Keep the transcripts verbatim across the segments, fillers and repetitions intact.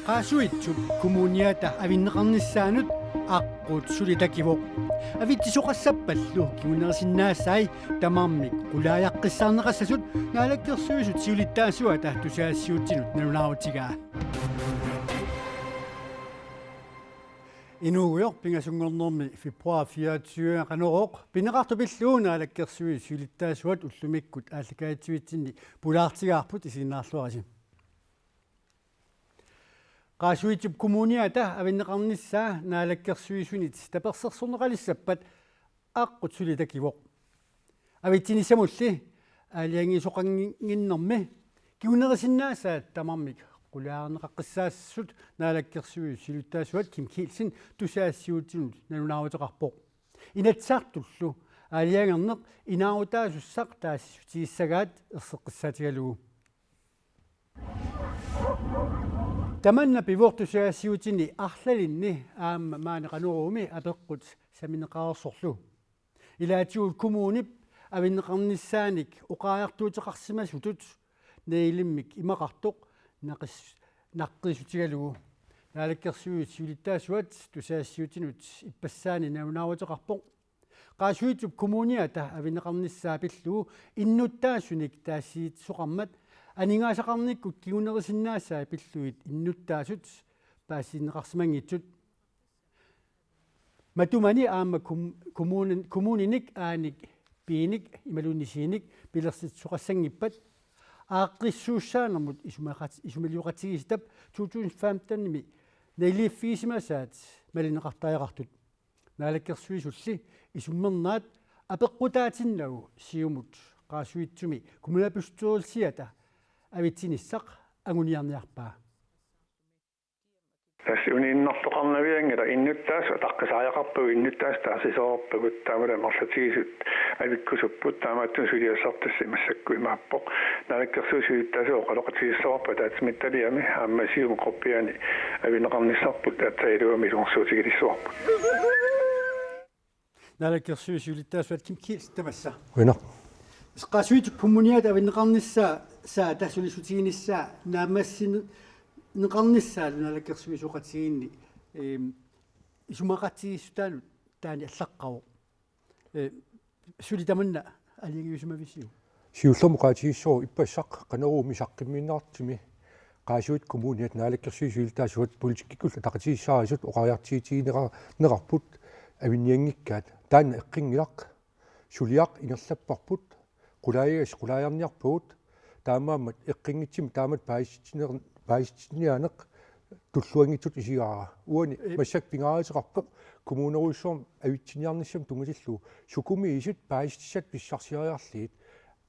Qaasuitsup Kommuniata avinneqarnissaanut aqqut suli takivoq. Avitsisoqassappallu kingunerisinnaasai tamarmik qulaajaqqissaarneqassasut Naalakkersuisut siulittaasuata tusagassiuutsinut nalunaarutigaa. Inuugujoq pingasunngornermi februar fireogtyve Qanorooq pineqartoq pillugu Naalakkersuisut siulittaasuat ullumikkut aallakaatitsivitsinni pulaartigaarput, isiginnaarluarisi. Qaasuitsup Kommuniata avinneqarnissaa Naalakkersuisunit tapersersorneqalissappat aqqut suli takivoq. Avitsinissamulli aalajangiisoqannginnermi kingunerisinnaasaat tamarmik qulaajarneqaqqissaassasut Naalakkersuisut siulittaasuat Kim Kielsen tusagassiuutsinut nalunaaruteqarpoq. Inatsisartullu aalajangerneq inaarutaasussaq taasissutigissagaat erseqqissaatigalugu. Tamanna pivoq tusagassiuutini arlalinni aamma maani Qanoruumi apeqqut sammineqareersorlu. Ilaatigut kommunip avinneqarnissaanik oqariartuuteqarsimasutut nalilimmik imaqartoq naqis-, naqqiissutigalugu. Naalakkersuisut siulittaasuat tusagassiuutsinut ippassaani nalunaaruteqarpoq. Qaasuitsup Kommuniata avinneqarnissaa pillugu innuttaasunik taasitsisoqarmat aningaasaqarnikkut kingunerisinnaasai pillugit innuttaasut paasitinneqarsimanngitsut. Matumani aamma kom-, kommunin-, kommuninik aanik B-nik imaluunniit C-nik pilersitsisoqassanngippat aaqqissuussaanermut isumaqat-, isumalioraqatigiissitap to tusind femten-imi naliliiffigisimasaat malinneqartariaqartut. Naalakkersuisulli isummernaat apeqqutaatinnagu Siumut Qaasuitsumi kommunalbestyrelsiata avitsinissaq anguniarniarpaa. Tassa uniinnartoqarnavianngilaq, innuttaasut ataqqisariaqarpagut, innuttaasut taasisoorpagut, taamalu amerlatigisut avikkusupput, taamaattumik suliassartassi massakkut imaappoq. Naalakkersuisut siulittaasuat oqaloqatigissavarput ataatsimiititaliami aamma Siumup quppiani avinneqarnissarput aatsaat iluamik ilungersuutigilissavarput. Naalakkersuisut siulittaasuat Kim Kielsen, tamassa. Qujanaq. Qaasuitsup Kommuniata avinneqarnissaa, saa, tassa sulissutiginissaa naammassineqarnissaa Naalakkersuisooqatigiinni, eem, isumaqatigiissutaanut taanna allaqqavoq. Ee, suli tamanna aalajangiusimavisiuk? Siullermik oqaatigissavara ippassaq Qanoruumi saqqummiinnartumi Qaasuitsup Kommuniata Naalakkersuisut siulittaasuat politikkikkullu ataqatigiissaarisut oqariartuutigineqar-, neqarput avinnianngikkaat. Taanna eqqunngilaq, suliaq ingerlapparput, qulaajagassi qulaajarniarpagut, taamaammat eqqunngitsumik taamatut paasitsiner-, paasitsiniaaneq tulluanngitsutut isigaara. Uani, ee, massakkut pingaaruteqarpoq kommunerujussuarmik avitsiniarnissamut tunngatillugu sukumiisut paasissutissat pissarsiariarlugit.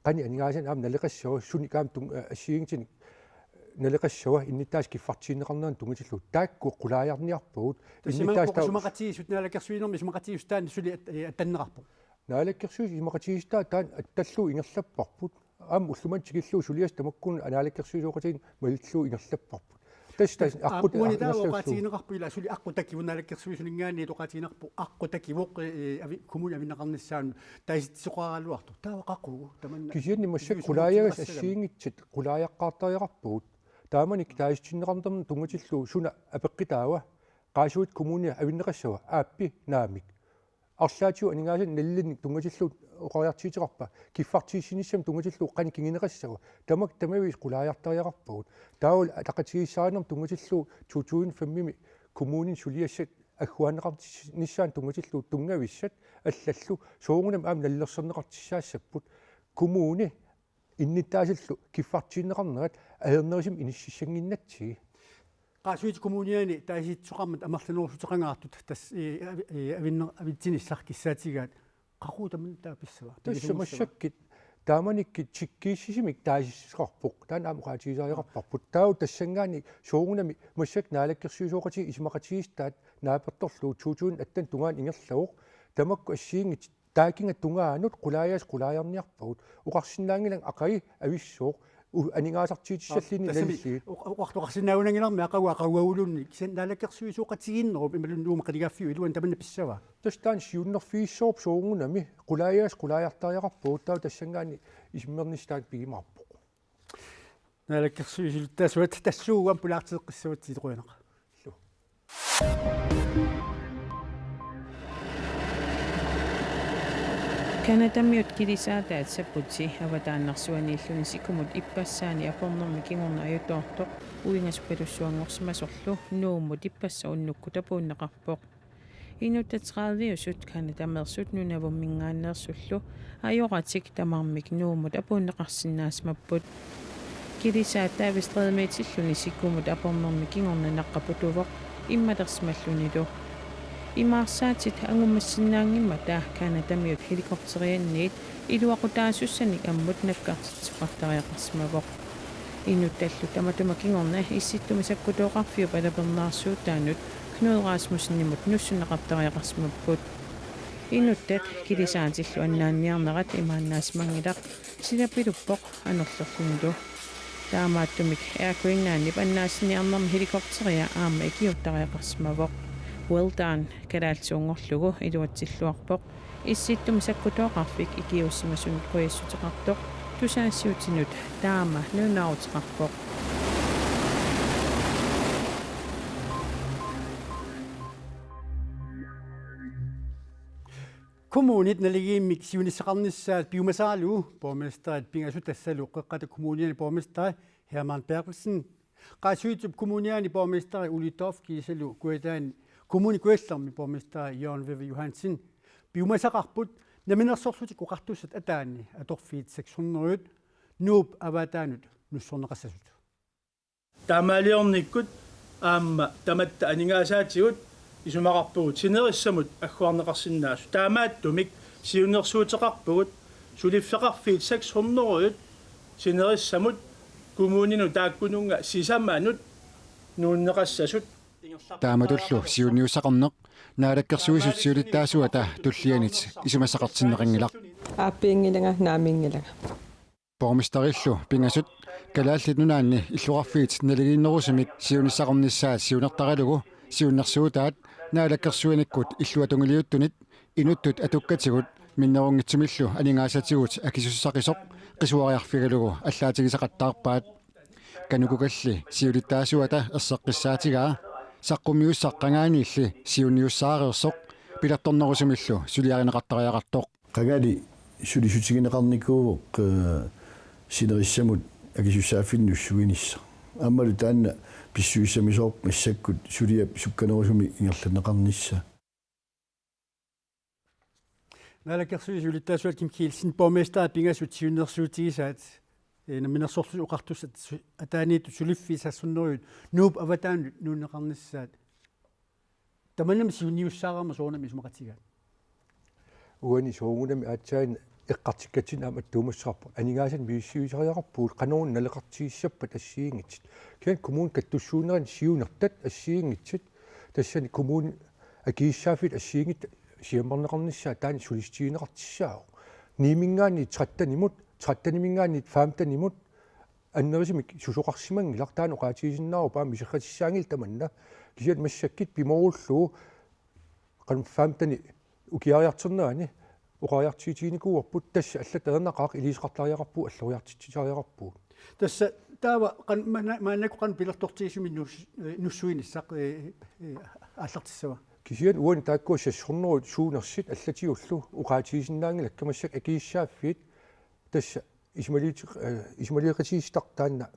Qanoq aningaasanik aamma naleqassava, sunik aamma tun-, a-, assigiinngitsunik naleqassava, innuttaasut kiffartuunneqarneranut tunngatillugu. Taakku qulaajarniarpagut. Tassa innuttaasut imaappoq taava isumaqatigiissut, Naalakkersuinermi isumaqatigiissut taanna suli at-, ee, attanneqarpoq. Naalakkersuisut isumaqatigiissutaat taanna attallugu ingerlapparput. Aamma ullumimut tikillugu suliassat tamakkununnga Naalakkersuisooqatigiinni malillugu ingerlapparput. Tassa, tassa aqqut, aamma uani taava ingerlavissuuvoq. Oqaatigineqarpoq ila suli aqqut takivoq, Naalakkersuisuninngaanniit oqaatigineqarpoq aqqut takivoq, ee, avi-, kommunip avinneqarnissaanut taasitsisoqaraluartoq. Taava qaqugu tamanna? Kisianni massakkut qulaajagassi assigiinngitsut qulaajaqqaartariaqarpagut. Taamanikkut taasitinneqarnermut tunngatillugu suna apeqqutaava? Qaasuitsup Kommunia avinneqassava? Aappi, naamik. Arlaatigut aningaasanik nalilinnik tunngatillugu oqariartuuteqarpa? Kiffartuussinissamut tunngatillugu qanoq kinguneqassava? Tamakku tamaviisa qulaajartariaqarpagut. Taavalu ataqatigiissaarinermut tunngatillugu to tusind fem-imi kommunini suliassat agguaanneqarnissaanut tunngatillugu tunngavissat allallu soorunami aamma nalilersorneqartussaassapput. Kommuni innuttaasullu kiffartuunneqarnerat ajornerusumik inississannginnatsigit. Qaasuitsup Kommuniani taasitsisoqarmat amerlanerussuteqangaartut tassa, ee, avi-, ee, avinner-, avitsinissaq kissaatigaat, qaqugu tamanna taava pissava? Tassa massakkut taamanikkut tikkiissisumik taasitsisoqarpoq. Taanna aamma oqaatigisariaqarparput. Taava tassanngaanniit soorunami massakkut Naalakkersuisooqatigiit isumaqatigiissutaat naapertorlugu to tusind atten tungaanut ingerlavoq. Tamakku assigiinngitsut taakunga tungaanut qulaajagassat qulaajarniarpagut. Oqarsinnaanngilanga aqagu avissooq, U-, aningaasartiitissalluni. Tassami nalillugit. Oq-, oqartoqarsinnaagunanngilarmi aqagu aqaguaguluunniit, kisianni naalakkersuisooqatigiinnerup imaluunniit Nuummi qinigaaffik iluani tamanna pissavaa? Tassa taanna siunnerfigissavarput soorunami, qulaajaas qulaajartariaqarpugut, taava tassanngaanniit isummernissaa taanna pigimaarpoq. Naalakkersuisut siulittaasuat tassuuguam pulaarteqqissavatsigit, qujanaq. Canadamiut kilisaataat Saputi avataannarsuaniilluni sikumut ippassaani apornermi kingorna ajutoortoq uingasuppalussuanngorsimasorlu Nuummut ippassaq unnukkut apuunneqarpoq. Inuttat tredive-usut Canadameersut Nunavumminngaanneersullu ajoratik tamarmik Nuummut apuunneqarsinnaasimapput. Kilisaat David Strædemiitilluni sikumut apornermi kingorna naqqap utuvoq immalersimallunilu. Imaarsaatit angummassinnaanngimmata Canadamiut helikopterianniit iluaqutaasussanik ammut nakkartitseqartariaqarsimavoq. Inuttallu tamatuma kingorna Issittumi Sakkutooqarfiup alapernaarsuutaanut Knud Rasmussenimut nussunneqartariaqarsimapput. Inuttat kilisaatillu annaanniarnerat imaannaasimanngilaq, silapiluppoq anorlerlunilu. Taamaattumik Air Greenlandip annaasiniarnermi helikopteria aamma ikiuuttariaqarsimavoq. Well done, kalaallisuunngorlugu iluatsilluarpoq. Issittumi Sakkutooqarfik ikiuussimasunut qujassuteqartoq tusagassiuutinut taama nunaaruteqarpoq. Kommunit naligiimmik siunissaqarnissaat piumasaralugu borgmesterit pingasut, tassalu Qeqqata Kommuniani borgmesteri Hermann Berthelsen, Qaasuitsup Kommuniani borgmesteri Ole Toft kiisalu Kujataani Kommune Kujallermi borgmesteri Jørgen Wæver Johansen piumasaqarput Namminersorlutik Oqartussat ataani atorfiit seks hundrede Nuup Avaataanut nussorneqassasut. Taamaaliornikkut aamma tamatta aningaasaatigut isumaqarpugut sinerissamut agguarneqarsinnaasut. Taamaattumik siunnersuuteqarpugut suliffeqarfiit seks hundrede sinerissamut kommuninut taakkununnga sisamanut nuunneqassasut. Taamatullu siunniussaqarneq Naalakkersuisut siulittaasuata tullianit isumassaqartinneqanngilaq. Aappiinngilanga, naamminngilanga. Borgmesterillu pingasut Kalaallit Nunaanni illoqarfiit naligiinnerusumik siunissaqarnissaat siunertaralugu siunnersuutaat naalakkersuinikkut illuatungiliuttunit inuttut atukkatigut minnerunngitsumillu aningaasatigut akisussaqisoq qisuariarfigalugu allaatigisaqattaarpaat. Kanukukalli siulittaasuata erseqqissaatigaa saqqummiussaq qangaaniilli siunniussaareersoq pilertornerusumillu suliarineqartariaqartoq. Qangali sulisutigineqarnikuuvoq, eh, sinerissamut akisussaaffinnut nussuinissaq. Aammalu taanna pissusissamisoorpoq massakkut suliap sukkanerusumik ingerlanneqarnissaa. Naalakkersuisut siulittaasuat Kim Kielsen, borgmesterip pingasut siunnersuutigisaat, eh, Namminersorlutik Oqartussat su-, ataaniittut suliffiit seks hundrede Nuup Avaataanut nuunneqarnissaat. Tamannami siunniussaareermat soorunami isumaqatigaat? Uani soorunami aatsaat eqqartukkatsinni aamma attuumassuteqarpoq. Aningaasanik misissuisariaqarpugut, qanoruna naleqartigissappat assigiinngitsut. Kisianni kommunit kattussuunneranni siunertat assigiinngitsut. Tassani kommunit akisussaaffiit assigiinngitsut siammarneqarnissaat taanna sulissutigineqartussaavoq. Niiminngaanniit trettenimut, tretteniminngaanniit femtenimut annerusumik susoqarsimanngilaq, taanna oqaatigisinnaavoq aamma isertitassaanngilaq tamanna. Kisianni massakkut pimoorullugu qanoq femteni ukiariartornerani oqariartuutiginikuuarput, tassa allatut ajornaqaaq iliuuseqartariaqarpugut, alloriartitsisariaqarpugut. Tassa taava qan-, maanna-, maannakkut qanoq pilertortigisumik nus-, eh, nussuinissaq, eh, eh, aallartissava? Kisianni uani taakkua seks hundrede suunersut allatigullu oqaatigisinnaanngilakka, massakkut akisussaaffiit tassa isumaliuti-, eh, isumaliuutigineqartarput taanna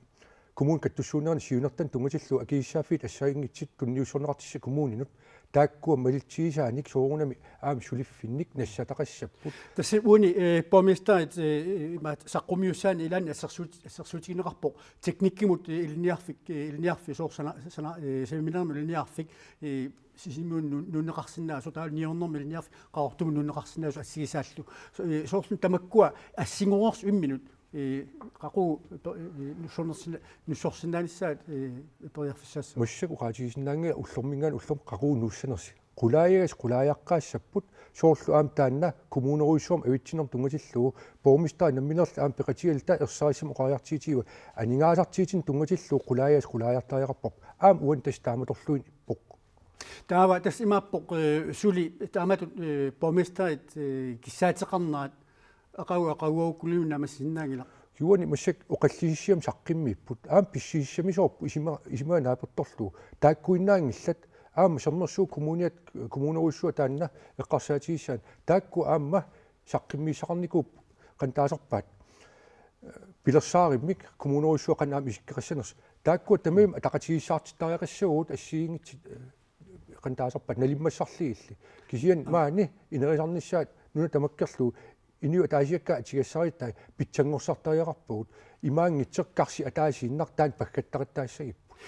kommunit kattussuunneranni siunertanut tunngatillugu akisussaaffiit assigiinngitsut tunniussorneqartussat kommuninut, taakkua malitsigisaanik soorunami aamma suliffinnik nassataqassapput. Tassa uani, eh, borgmesterit, eh, imaat saqqummiussaanni ilaanni assersuut-, assersuutigineqarpoq teknikkimut, eh, ilinniarfik, eh, ilinniarfik soorlu sana-, sana-, eh, saviminernut ilinniarfik, eh, Sisimiunut nuun-, nuunneqarsinnaasoq, taavalu niuernermut ilinniarfik Qaqortumut nuunneqarsinnaasoq assigisaallu. So-, eh, soorlu tamakkua assingoreersut imminnut, eh, qaqugu, eh, nussornersinna-, nussorsinnaanissaat, eh, periarfissaassava? Massakkut oqaatigisinnaanngilara ullorminngaanniit ullormut qaqugu nuussanersut. Qulaajagas qulaajaqqaassapput, soorlu aamma taanna kommunerujussuarmut avitsinermut tunngatillugu, borgmesteri nammineerluni aamma peqatigalugit ersarissamik oqariartuutigalugu aningaasartuutinik tunngatillugu qulaajagas qulaajartariaqarparput. Aamma uani tassa taamatorluinnarpoq. Taava tassa imaappoq, eh, suli taamatut, eh, borgmesterit, eh, kissaateqarnerat aqagu aqaguarukkuluunniit naammassisinnaanngilaq. Juani massakkut oqallisissiami saqqummiipput. Aamma pissusissamisoorput isima-, isumaga naapertorlugu. Taakkuinnaanngillat, aamma Sermersuup Kommuniat, kommunerujussuaq taanna eqqarsaatigissaanni. Taakku aamma saqqummiissaqarnikuupput qanoq taasarpaat. Pilersaarimmik kommunerujussuaq qanoq aamma isikkoqassanersoq. Taakku tamarmik ataqatigiissaartittariaqassavagut assigiinngitsut, eh, qanoq taasarpaat nalimmassarlugillu. Kisianni maani inerisarnissaat nuna tamakkerlugu inuit ataasiakkaat atugassaritai pitsanngorsartariaqarpagut. Imaanngitsoq karsi ataasiinnaq taanna paggattarittaassagippoq.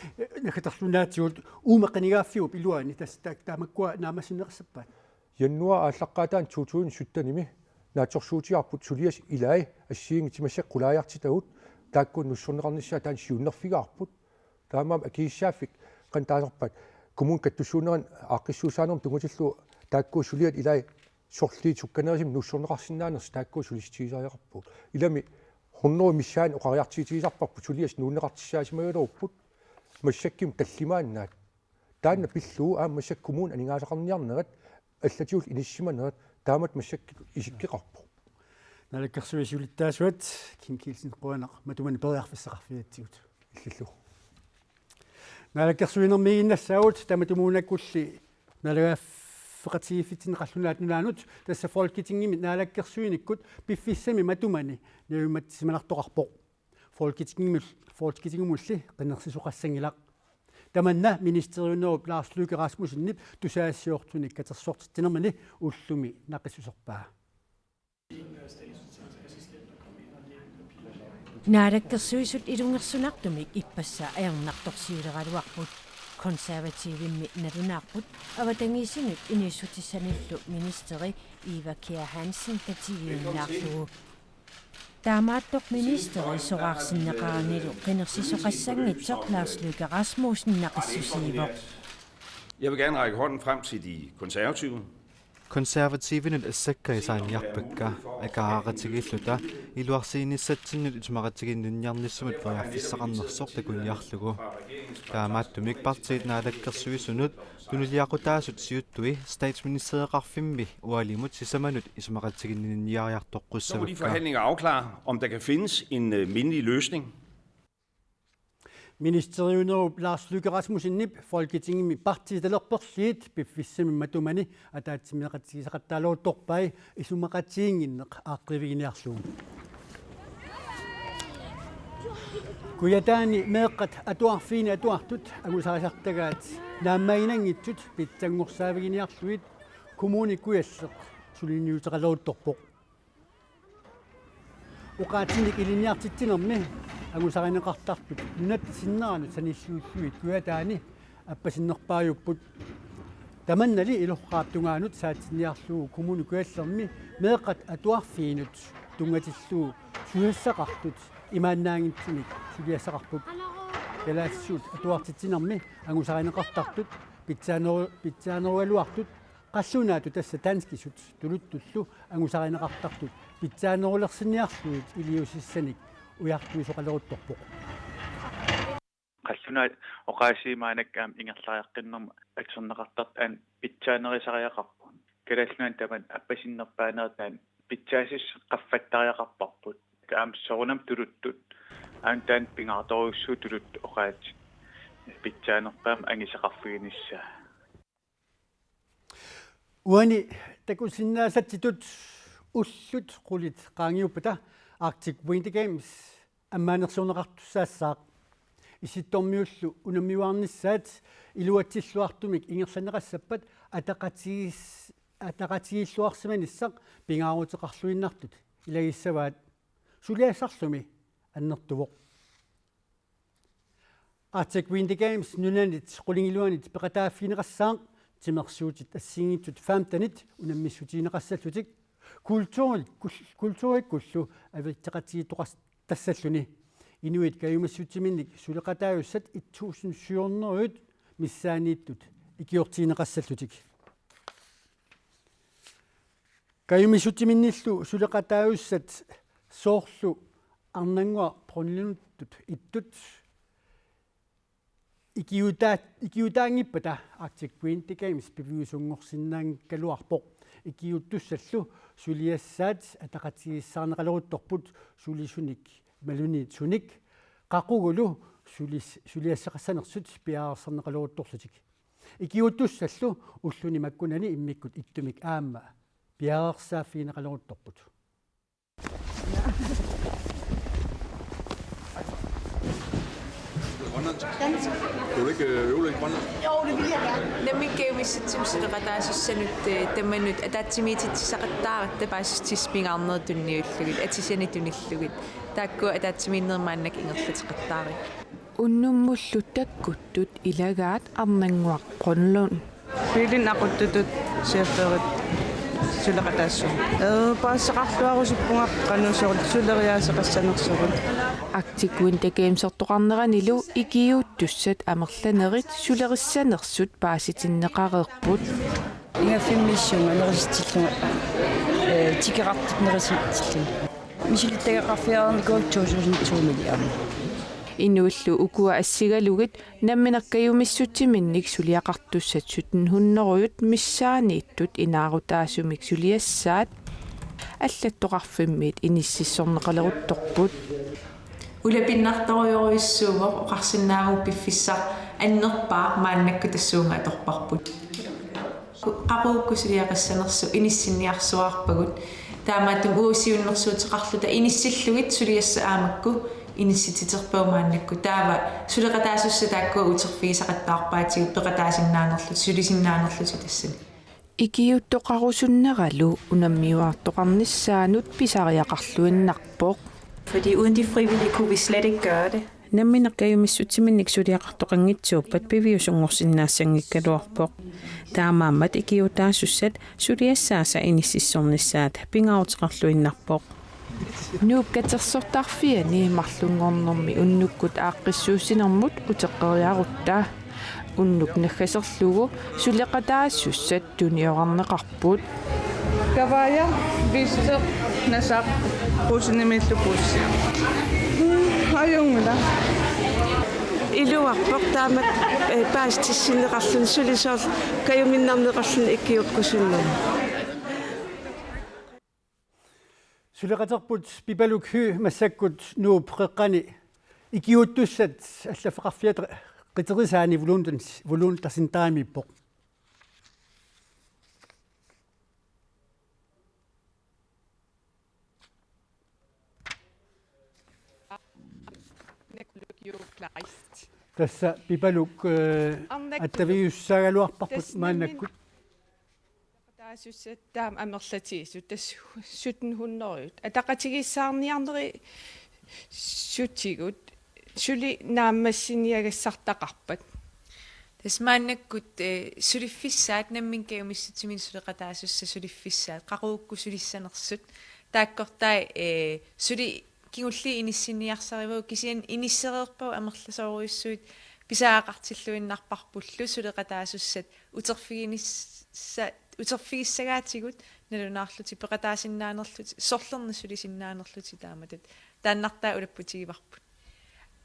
Naggatarluinnaatsigut uuma qinigaaffiup iluani tassa ta-, tamakkua naammassineqassappat? Januaarip aallaqqaataani to tusind syttenimi naatsorsuutigaarput suliassat ilaat assigiinngitsut massakkut qulaajartitagut, taakku nussorneqarnissaat taanna siunnerfigaarput. Taamaammat akisussaaffik qanoq taasarpaat, kommunip kattussuunnerani aaqqissuussaanermut tunngatillugu taakku suliat ilaat sorliit sukkanerusumik nussorneqarsinnaanersut taakku sulissutigisariaqarpagut. Ilami hundrede missaani oqariartuutigisarparput, suliassat nuunneqartussaasimagaluarput massakkumut tallimaannaat. Taanna pillugu aamma massakkut kommunip aningaasaqarniarnerat, allatigullu inissisimanerat, taamatut massakkut isikkoqarpoq. Naalakkersuisut siulittaasuat Kim Kielsen, qujanaq matumani periarfissaqarfigigatsigut. Illillu. Naalakkersuinermiiginnassaagut, tamatumuunakulli naalagaaffeqatigiiffitsinni qallunaat nunaannut, tassa Folketingimi naalakkersuinikkut piffissami matumani najummatsisimanartoqarpoq. Folketingimul-, Folketingimulli qinersisoqassanngilaq. Tamanna ministeriunerup Lars Løkke Rasmussenip tusagassiortunik katersortitsinermini ullumi naqissuserpaa. Naalakkersuisut ilungersunartumik ippassaq ajornartorsiuleraluarput. Konservativimmi nalunaarput, avatangiisinut inuussutissanillu ministeri Eva Kjer Hansen katigiinnaarlugu. Taamaattoq ministeri soraarsinneqaranilu qinersisoqassanngitsoq Lars Løkke Rasmussen naqissusiivoq. Jeg vil gerne række hånden frem til de konservative. Konservativinut assakka isaanniarpakka, akaaraqatigiilluta iluarsiinissatsinnut isumaqatiginninniarnissamut periarfissaqarnersoq takuniarlugu. Taamaattumik partiit naalakkersuisunut tunuliaqutaasut siuttui statsministereqarfimmi ualimut sisamanut isumaqatiginninniariartoqqussavakka. Så må de forhandlinger afklare, om der kan findes en, øh, mindelig løsning. Ministeriunerup Lars Løkke Rasmussenip Folketingimi partiit talerperliit piffissami matumani ataatsimeeqatigisaqattaaleruttorpai isumaqatigiinnginneq aaqqiiviginiarlugu. Kujataani meeqqat atuarfiini atuartut angusarisartagaat naammaginanngitsut pitsanngorsaaffiginiarlugit Kommune Kujalleq suliniuteqaleruttorpoq. Oqaatsinik ilinniartitsinermi angusarineqartartut nunatta sinneranut sanilliullugit Kujataani appasinnerpaajupput. Tamannali ilorraap tungaanut saatsinniarlugu Kommune Kujallermi meeqqat atuarfiinut tunngatillugu susassaqartut imaannaanngitsumik suliassaqarput. Kalaallisut atuartitsinermi angusarineqartartut pitsaaneru-, pitsaanerugaluartut qallunaatut, tassa danskisut tuluttullu angusarineqartartut pitsaanerulersinniarlugit iliuusissanik ujartuisoqaleruttorpoq. Qallunaat oqaasii maannakkut aamma ingerlariaqqinnermut atorneqartartut aamma pitsaanerusariaqarput. Kalaallit Nunaanni tamanna appasinnerpaanerata aamma pitsaasut qaffattariaqarparput. Aamma soorunami tuluttut aamma taanna pingaartorujussuuvoq, tuluttut oqaatsit pitsaanerpaamik angusaqarfiginissaat. Uani takusinnaasatsitut ullut qulit qaangiuppata Arctic Winter Games ammaanersiorneqartussaassaaq. Issittormiullu unammiuarnissaat iluatsilluartumik ingerlanneqassappat ataqatigiis-, ataqatigiilluarsimanissaq pingaaruteqarluinnartut ilagissavaat. Suliassarlumi annertuvoq. Arctic Winter Games nunanit qulingiluanit peqataaffigineqassaaq, timersuutit assigiinngitsut femtenit unammissutigineqassallutik, kulturit kul-, kulturikkullu averteqatigiittoqas-, tassalluni. Inuit kajumissutsiminnik suleqataajussat et tusind syv hundrede missaanniittut ikiortigineqassallutik. Kajumissutiminnillu suleqataasussat soorlu Arnannguaq Brønlunditut ittut ikiutaa-, ikiutaanngippata Arctic Winter Games piviusunngorsinnaagaluarpoq. Ikiuuttussallu suliassaat ataqatigiissaarneqaleruttorput sulisunik malunniitsunik qaqugulu sulis-, suliassaqassanersut piareersarneqaleruttorlutik. Ikiuuttussallu ulluni makkunani immikkut ittumik aamma piareersaaffigineqaleruttorput. Dansk. Vil du ikke øh, øve lidt grønlandsk? Jo, det vil jeg gerne. Nammineq kajumissutsimik suleqataasussanut, eh, tamanut ataatsimiititsisaqattaaratta paasissutissat pingaarnerit tunniullugit, atisani tunillugit. Taakku ataatsimiinnerit maannakkut ingerlateqattaarput. Unnummullu takkuttut ilagaat Arnannguaq Brønlund. Biilinut aquttutut chaufførit suleqataassuugut. Ee, paasisaqarluarusuppunga qanoq soorlu suleriaaseqassanersugut. Arctic Winter Gamesertoqarneranilu ikiuuttussat amerlanerit sulerissanersut paasitinneqareerput. Ingaffimmiissuunga nerisitsillunga, ee, tikeqartut nerisitsillunga. Misilittagaqarfigaarnikuuakka to tusind to-miilli aamma. Inuillu ukua assigalugit nammineq kajumissutsiminnik suliaqartussat sytten hundrede missaanniittut inaarutaasumik suliassaat allattoqarfimmiit inississorneqaleruttorput. Ulapinnartorujorujussuuvoq, oqarsinnaavunga piffissaq annerpaaq maannakkut tassuuna atorparput. Qaqugukkut suliaqassanersut inissinniarsuaarpagut. Taamaattumik uagut siunnersuuteqarluta inissillugit suliassat aamma inissitsiterpagut maannakkut. Taava suleqataasussat taakkua uterfigisaqattaarpaatigut peqataasinnaanerlutik, sulisinnaanerlutik tassani. Ikiuuttoqarusunneralu unammiuaartoqarnissaanut pisariaqarluinnarpoq. Fordi uden de frivillige kunne vi slet ikke gøre det. Nammineq kajumissutsiminnik suliaqartoqanngitsuuppat piviusunngorsinnaassanngikkaluarpoq. Taamaammat ikiuutaasussat suliassaasa inississornissaat pingaaruteqarluinnarpoq. Nuup Katersortarfiani marlunngornermi unnukkut aaqqissuussinermut uteqqeriarutta. Unnuk naggaserlugu suleqataasussat tuniorarneqarput. Kavaja, Vissaq, Nassaq, Roseniimiillu Puussiaq. Mm, ajunngilaq. Iluarpoq taamak, eh, paasitissinneqarluni suli soorlu kajuminnarneqarluni ikiuukkusunnermut. Suleqaterput Pipaluk Høegh massakkut Nuup Qeqqani ikiuuttussat allaffeqarfiata qiterisaani Voluntas-, Voluntasintaamiippoq. Tassa Pipaluk, eh, attavigiussaagaluarparput maannakkut. Taasussat taama amerlatigisut tassa sytten hundrede. Ataqatigiissaarniarnerissutigut suli naammassiniagassartaqarpat. Tassa maannakkut, eh, suliffissaat nammineq kajumissutsiminnik suleqataasussat suliffissaat qaqugukkut sulissanersut. Taakkortai, eh, suli kingulliit inissinniarsarivagut kisianni inissereerpagut amerlasoorujussuit pisariaqartilluinnarparpullu suleqataasussat uterfiginissa-, uterfigissagaatigut nalunaarlutik peqataasinnaanerlutik sorlerneq sulisinnaanerlutik taamatut taannartaa ulapputigivarput.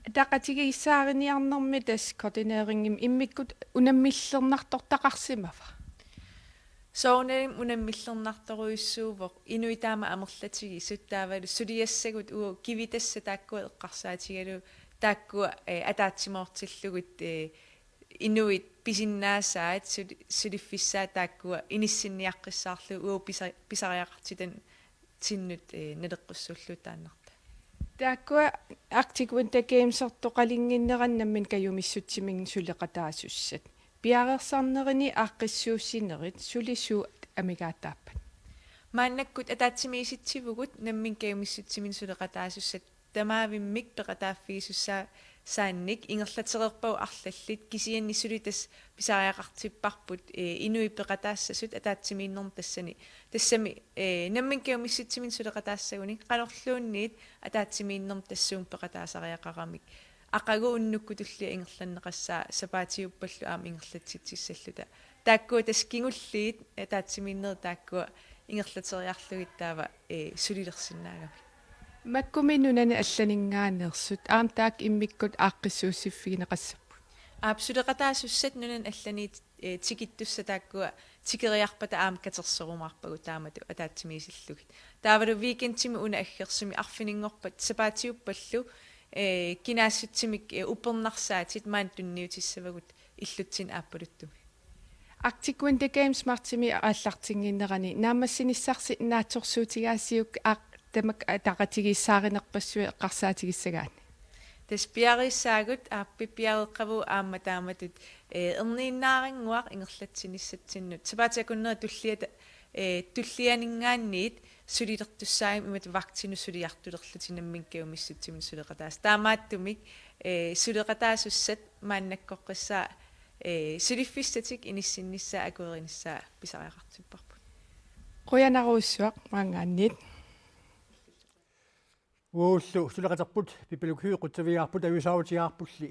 Ataqatigiissaariniarnermi tassa koordineringimi immikkut unammillernartortaqarsimava? Soorunalimi unammillernartorujussuuvoq inuit taama amerlatigisut taavalu suliassagut uagut kivitassat taakkua eqqarsaatigalugu taakkua, eh, ataatsimoortillugit, eh, inuit pisinnaasaat suli-, suliffissaat taakkua inissinniaqqissaarlugit uagut pisa-, pisariaqartitannut, eh, naleqqussuullugu taannartaa. Taakkua Arctic Winter Gamesertoqalinnginneranni nammineq kajumissutsiminnik suleqataasussat. Piareersarnerini aaqqissuussinerit suli suut amigaataappat? Maannakkut ataatsimiisitsivugut nammineq kajumissutsiminnik suleqataasussat tamaavimmik peqataaffigisussaa-, saannik ingerlatereerpagut arlallit kisianni suli tassa pisariaqartipparput, eh, inuit peqataassasut ataatsimiinnermi tassani. Tassami, eh, nammineq kajumissutsiminnik suleqataassaguni qanorluunniit ataatsimiinnermi tassuuna peqataasariaqaramik. Aqagu unnukkut tullia ingerlanneqassaaq sapaatiuppallu aamma ingerlatsitsissalluta. Taakkua tassa kingulliit ataatsimiinnerit taakkua ingerlateriarlugit taava, ee, sulilersinnaagamik. Makkumi nunani allaninngaanneersut aamma taakku immikkut aaqqissuussiffigineqassapput. Aap, suleqataasussat nunani allaniit, ee, tikittussat taakkua tikeriarpata aamma katersorumaarpagut taamatut ataatsimiisillugit. Taavalu weekendimi una aggersumi arfininngorpat sapaatiuppallu, ee, kinaassutsimik, ee, upernarsaatit maani tunniutissavagut illutsinni aappaluttumi. Arctic Winter Games martsimi aallartinnginnerani naammassinissarsi naatsorsuutigaasiuk aaq tamakku ataqatigiissaarinerpassuit eqqarsaatigissagaanni. Tassa piareerissaagut, aap, piareeqqavugut aamma taamatut, ee, erniinnaarannguaq ingerlatsinissatsinnut. Sapaatip akunneri tulliata, ee, tullianinngaanniit sulilertussaagami imatut vagtinut suliartulerlutik nammineq kajumissutsiminnik suleqataasut. Taamaattumik, ee, suleqataasussat maannakkoqqissaaq, ee, suliffissatik inissinnissaat akuerinissaat pisariaqartipparput. Qujanarujussuaq maanngaanniit. Uagullu suleqaterput Pipaluk Høegh qutsavigaarput ajuusaarutigaarpulli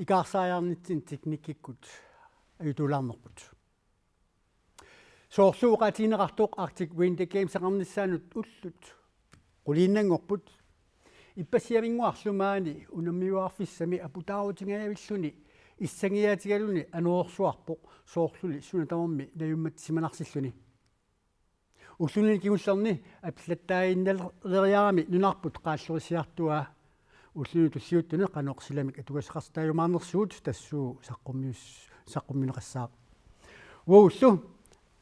ikaarsaariarnitsinni teknikkikkut ajutuulaarnerput. Soorlu oqaatigineqartoq Arctic Winter Games-eqarnissaanut ullut quliinnanngorput. Ippassiaminnguarlu maani unammiuaarfissami aputaarutingajavilluni issangiaatigaluni anorersuarpoq soorluli suna tamarmi najummatsisimanarsinnaalluni. Ulluni kingullerni apillattaaginnaleriarami nunarput qaallorissiartuaa. Ulluni tulliuttuni qanoq silamik atugassaqartitaajumaarnersugut tassuuna saqqummius-, saqqummiunneqassaaq. Uagullu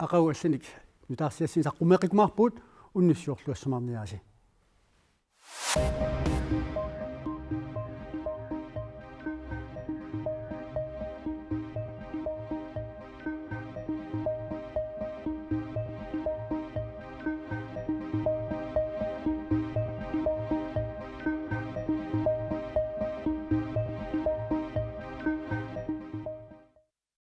aqagu allanik nutaarsiassani saqqummeeqqikkumaarpugut, unnussiorluassamaarniarisi.